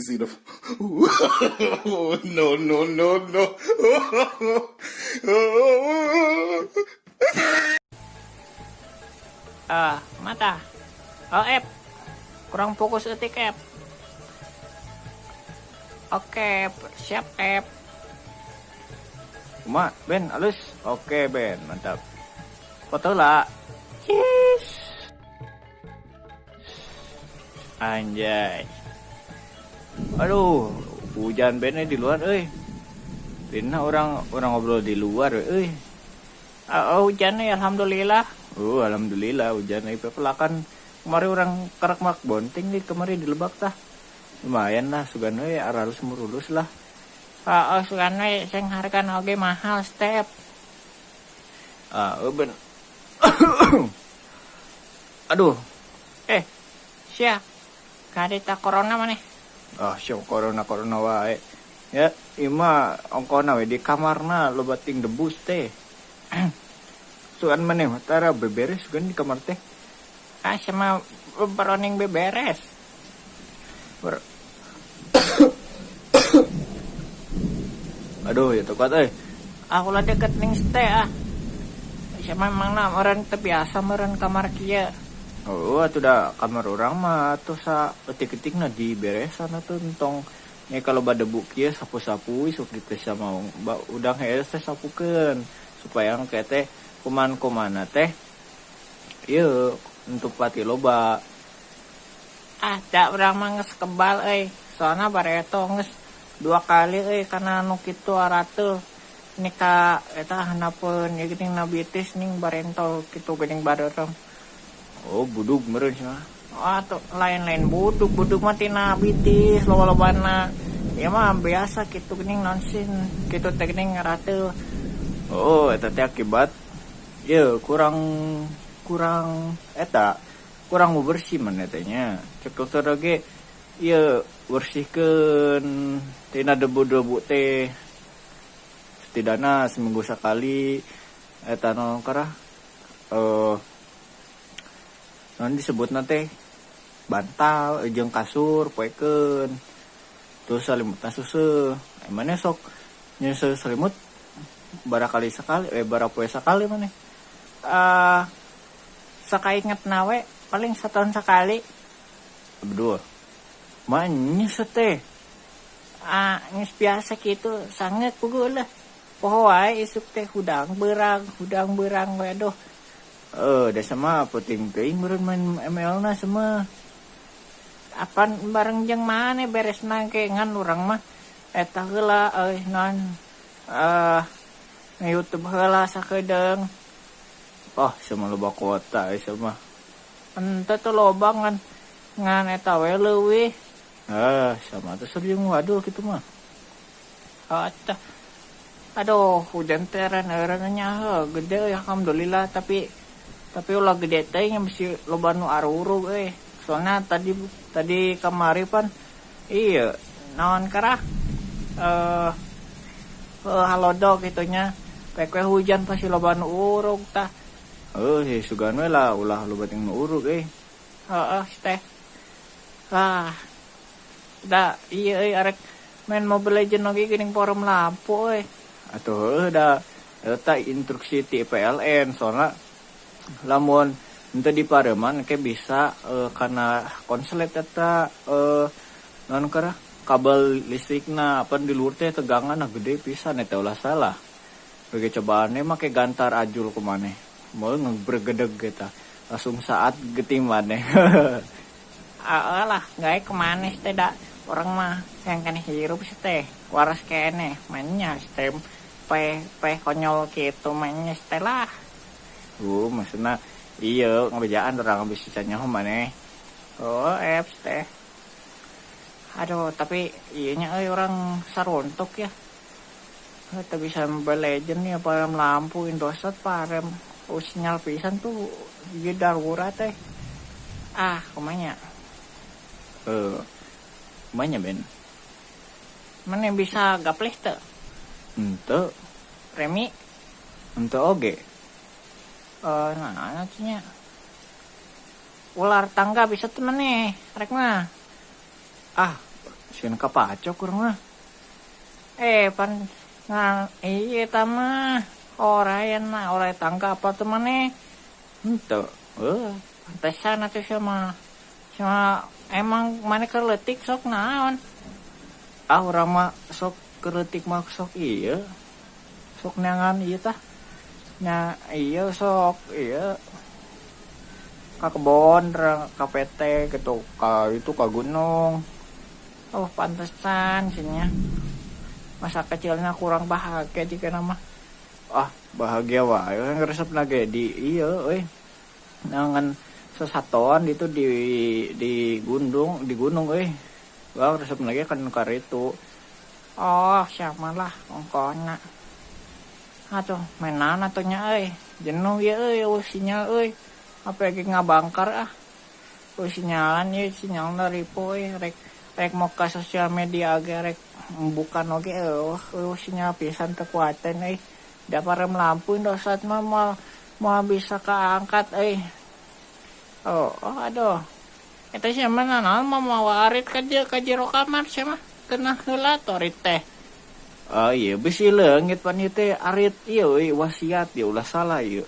easy to. No, no, no, no. Ah, mata. Oh, F. Kurang fokus eutik, F. Oke, siap, F. Kumaha, Ben, alus. Oke, Ben, mantap. Foto lah. Cheese. Anjay. Aduh, hujan Ben di luar euy. Dina urang urang ngobrol di luar euy. Oh, hujan ya, alhamdulillah. Oh, alhamdulillah hujan euy, pelakan kemarin urang kerak mak bonting nih kemarin di Lebak tah. Lumayan lah sugan we aralus murulus lah. Oh, sugan we sing hargana oge mahal step. Ah, ben. Aduh. Eh, sia. Kadeta corona maneh. Ah, syok corona corona wae. Ya, ima ongkona we di kamarna loba ting debus teh. Sugan maneh mah tara beberes sugan di kamar teh. Ah, sama beroning beberes. Ber Aduh, ya tokat euy. Aku lah deket ning ste ah. Siapa memang na meureun teu biasa meureun kamar kieu. Oh, atuh da kamar urang mah atuh sa eutik-eutikna diberesan atuh entong nya kalau debu kieu sapu-sapu sok gitu sama udang hees teh sapukeun supaya engke teh kuman-kumana teh ieu untuk pati loba. Ah, da urang mah geus kebal euy. Soalna bareto geus 2 kali euy kana nu kitu arateul. Ini ka eta handapeun ieu geuning na bitis ning barentol kitu geuning bareureum. Oh, budug meureun cenah. Oh, atuh lain-lain budug, budug mah tina bitis loba-lobana. Ieu mah biasa kitu geuning naon sih kitu teh geuning ngarateul. Oh, eta teh akibat ieu kurang kurang eta kurang bersih maneh teh nya. Cek dokter oge ieu bersihkeun tina debu-debu teh setidaknya seminggu sekali eta naon karah naon disebutna teh bantal jeung kasur poekeun terus salimutna suseuh. Maneh sok nyeuseuh selimut barakali sekali barapoe sakali maneh. Sakaingetna we paling satahun sakali. Berdua. Mah nyeuseuh teh. Ah, geus biasa kitu sangeuk puguh lah. Poho wae isuk teh hudang beurang we aduh. Da mah penting teuing meureun main ML na semah. Apan bareng jeung maneh beresna ge ngan urang mah eta heula euy naon YouTube heula sakedeung. Oh, sama loba kuota euy mah. Henteu teu loba ngan ngan eta we leuwih. Ah, sama teh jeung wadul kitu mah. Oh, tah. Aduh, hujan teh eureun nya heuh gede alhamdulillah tapi ulah gede teh nya mesti loba nu arurug euy. Soalna tadi tadi kamari pan iya naon karah halodo kitu nya. Pek we hujan pasti loba nu urug tah. Heuh, sugan we lah ulah loba ting nu urug euy. Heeh, teh. Ah. Da ieu euy arek main Mobile Legends oge geuning forum lampu euy. Atuh heuh da eta instruksi ti PLN soalna lamun henteu dipareuman ke bisa kana konslet eta naon karah kabel listrikna apan di luhur teh teganganna gede pisan eta ulah salah. Bege cobaannya make gantar ajul ku maneh. Moal ngebregedeg eta. Langsung saat geuting maneh. Heeh lah, gae kumanes teh da urang mah yang keneh hirup sih teh waras keneh mainnya teh peh peh konyol kitu mainnya teh lah. Maksudna iya ngabejaan urang geus can nyaho maneh. Oh, apps teh. Aduh, tapi ieu nya euy urang saruntuk ya. Teu bisa Mobile Legends ya parem lampu Indosat parem sinyal pisan tuh ieu darurat teh. Ah, kumaha nya? Kumaha nya Ben? Maneh bisa gapleh teu? Henteu. Remi? Henteu oge. Nah, nya. Ular tangga bisa tuh maneh, rek mah. Ah, Sieun kapacok urang mah. Eh pan ngan iya eta mah oray na oray tangga apa tuh maneh? Henteu. Heuh. Pantesan atuh sia mah. Sia mah emang maneh keur leutik sok naon? Ah urang mah sok keur leutik mah sok ieu. Sok neangan ieu tah. Nya ieu sok ieu ka kebon, ka PT gitu, ka itu ka gunung. Oh pantesan cenah. Masa kecilnya kurang bahagia jika nama. Ah bahagia wae resepna ge di ieu euy. Neangan sesatoan itu di gunung, di gunung euy. Wah resepna ge kan karitu. Oh siapa lah ongkona. Atuh main naon atuh nya euy. Jenuh ieu euy eueuh sinyal euy. HP ge ngabangkar ah. Eueuh sinyalan ieu sinyalna ripuh euy rek rek mau ka sosial media ge rek bukan oge eueuh eueuh sinyal pisan teu kuateun euy. Da parem lampu Indosat mah moal moal bisa kaangkat euy. Oh, oh aduh. Eta sia mah nanaon mah mawa arit ka ka jero kamar sia mah. Keunah heula atuh arit teh. Ah iya bisi leungit pan ieu teh arit ieu euy wasiat ieu ulah salah ieu.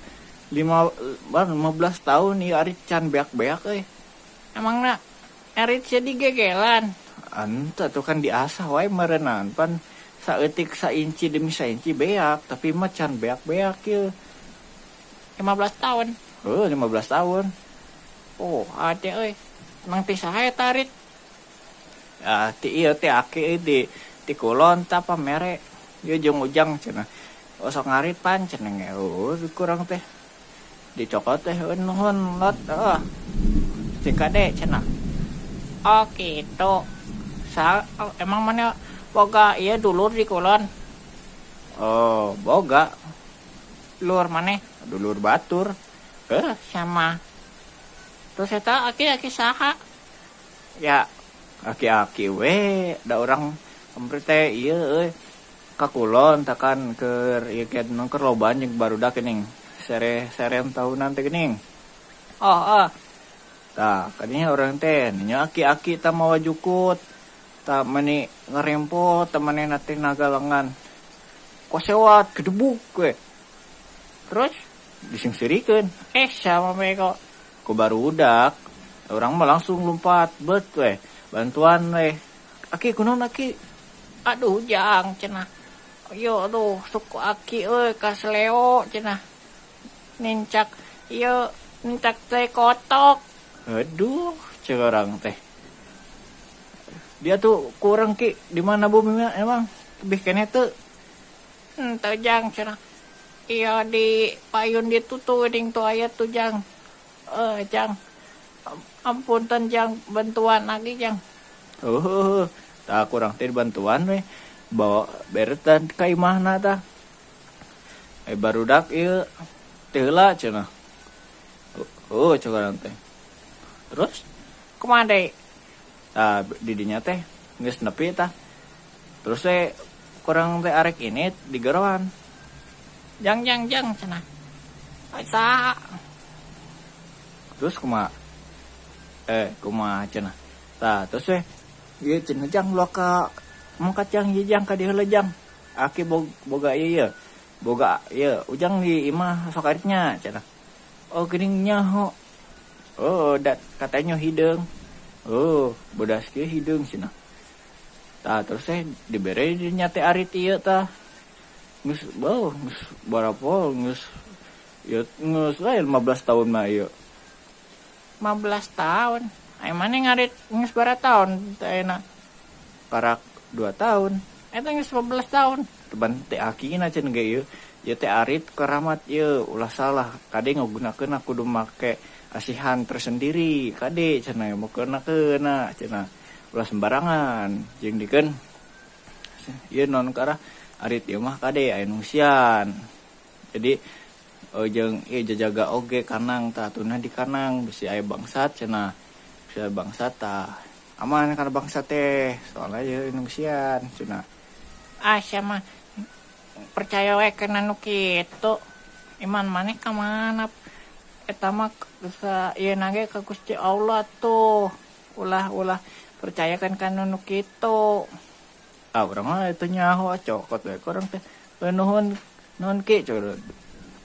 15 tahun ieu arit can beak-beak euy. Emangna arit sia digegelan? Henteu atuh kan diasah wae meureunan pan saeutik sainci demi sainci beak tapi mah can beak-beak ieu. 15 tahun. Heuh 15 tahun. Oh, ade euy. Emang ti saha eta arit? Ah ti ieu ti aki euy di kulon tah pamere. Ieu jeung Ujang cenah. Oh sok ngarit pan cenah ge eueuh kurang teh. Dicokot teh heuh nuhun lot heuh. Cing kade cenah. Oh gitu. Sa oh, emang mana boga ieu dulur di kulon? Oh, boga. Dulur maneh? Dulur batur. Heuh, sama. Terus eta aki-aki saha? Ya, aki-aki we da urang hampir teh ieu euy. Ka kulon tah kan keur ieu ke keur lobaan jeung barudak geuning. Sere-serem tahunan teh geuning. Oh, oh. Tah, kadinya urang teh nya aki-aki tah mawa jukut. Tah meni ngarempot tah manehna teh nagalengan. Kosewat gedebuk we. Terus disingseurikeun. Eh, sama bego. Ku barudak. Urang mah langsung lompat bet we. Bantuan we. Aki kunaon aki? Aduh jang cenah. Yo aduh suku aki euy kasleo cenah. Nincak ieu nincak teh kotok. Aduh, cek urang teh. Dia tuh kurang ki di mana bumi emang lebih keneh teu. Henteu jang cenah. Iya di payun ditu tuh geuning tuh aya tuh jang. Jang. Ampunten jang bantuan lagi jang. Oh, tah kurang teh bantuan we. Bawa beretan ka imahna tah. Barudak ieu teh heula cenah. Oh, cek urang teh. Terus kumaha deui? Tah di dinya teh geus nepi tah. Terus teh kurang teh arek ini digeroan. Jang jang jang cenah. Saha? Terus kumaha? Kumaha cenah. Tah terus teh ieu cenah jang ulah ka mangkat jang ieu jang ka dieu heula jang. Aki boga ieu ieu. Boga ieu ujang di imah sok aritnya cenah. Oh geuning nyaho. Oh dat katanya hideung. Oh bodas kieu hideung cenah. Tah terus teh dibere dinya teh arit ieu tah. Geus beuh geus barapa geus ieu geus we 15 tahun mah ieu. 15 tahun. Ai maneh ngarit geus baraha tahun teh ayeuna? Karak 2 tahun. Eta geus 15 tahun. Teban teh akina cenah ge ieu. Ieu teh arit keramat ieu ulah salah kade ngagunakeun kudu make asihan tersendiri kade cenah meukeurna cenah ulah sembarangan jeung dikeun ieu non ka arah arit ieu mah kade aya nu ngeusian. Jadi jeung ieu jajaga oge kanang tah atunah di kanang bisi aya bangsat cenah. Bisi aya bangsat tah aman kana bangsat teh soalna ieu nu ngeusian cenah. Ah sia mah percaya we kana nu kitu. Iman maneh ka mana? Eta mah bisa ieu na ge ka Gusti Allah tuh. Ulah-ulah Percayakan kan nu kitu. Ah, urang mah itu nyaho, cokot we urang teh. Nuhun nuhun Ki, cokot.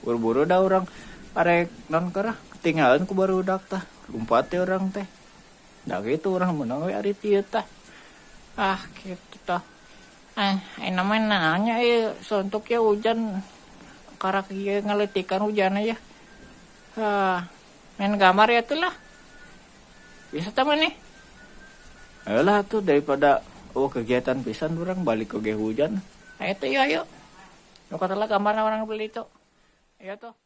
Buru-buru dah urang arek non kerah ketinggalan ku barudak tah. Lumpat teh urang teh. Nah gitu urang menang we ari tieu tah. Ah gitu tah. Ah, enak mah nanya ya, sontok ya hujan karak ieu ngaletikan hujan aja. Ah, main gambar ya tuh lah. Bisa teman nih. Ayolah tuh daripada oh kegiatan pisan urang balik ke hujan. Ayo tuh, ayo ayo. Nu kata lah gambar orang beli tuh. Ayo tuh.